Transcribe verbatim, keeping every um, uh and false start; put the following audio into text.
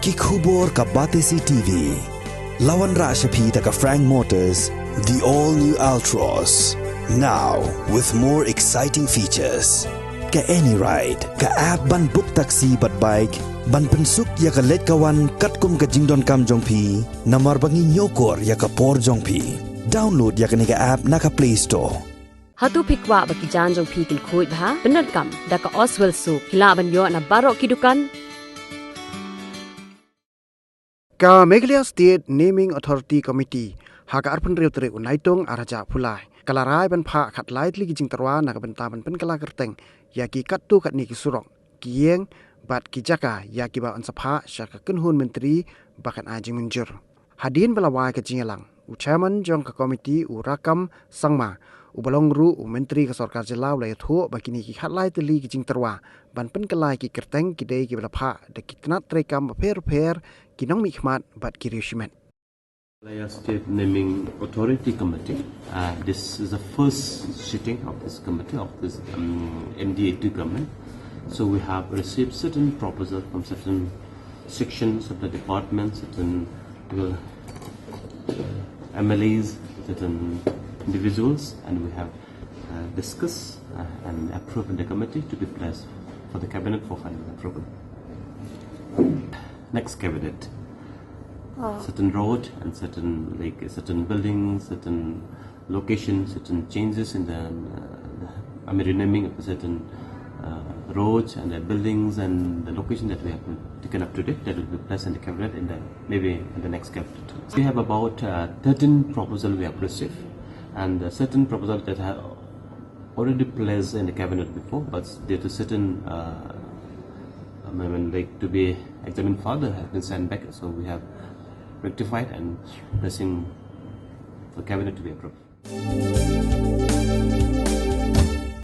Ki khubor ka Batesi T V. La wanrah sha phi da ka Frank Motors, the all new Altroz. Now with more exciting features. Ka AnyRide, ka app ban book taxi bad bike, ban pynsuk ïa ka leit ka wan katkum ka jingdonkam jong phi, namar ba ngi ñiewkor ïa ka por jong phi. Download ïa kane ka app na ka Play Store. Hato phi kwah ba ki jaiñ jong phi kin khuid bha? Pyndonkam da ka Oswell Soap, phi lah ban ïoh na baroh ki dukan. Ka Meghalaya State Naming Authority Committee, ha ka arphew hynriew tarik u Naitung arhajar arphew lai, ka la rai ban phah khatlai tylli ki jingtyrwa na ka bynta ban pynkylla kyrteng ïa ki katto katne ki surok, ki ïing bad ki jaka ïa kiba yn sa phah sha ka kynhun myntri ba kan ai jingmynjur. Hadien ba la wai ka jingïalang, u chairman jong ka komiti u Rakkam Sangma, uba long ruh u myntri ka sorkar jylla, u la ïathuh ba kine ki khatlai tylli ki jingtyrwa ban pynkylla ki kyrteng ki dei kiba la phah da ki tnat treikam bapher bapher, ki nongmihkhmat bad ki riewshimet. Meghalaya State Naming Authority Committee. Uh, this is the first sitting of this committee, of this, um, M D A two government. So we have received certain proposals from certain sections of the department, certain, uh, M L As, certain individuals, and we have, uh, discussed, uh, and approved in the committee to be placed for the cabinet for final approval. Next cabinet. Oh. Certain road and certain, like, certain buildings, certain locations, certain changes in the, uh, I mean, renaming of certain, uh, roads and the buildings and the location that we have taken up to date, that will be placed in the cabinet in the, maybe in the next cabinet. We have about, uh, thirteen proposals we have received, and, uh, certain proposals that have already placed in the cabinet before, but due to certain, uh, I mean, like, to be examined further, have been sent back. So we have rectified and placing for cabinet to be approved.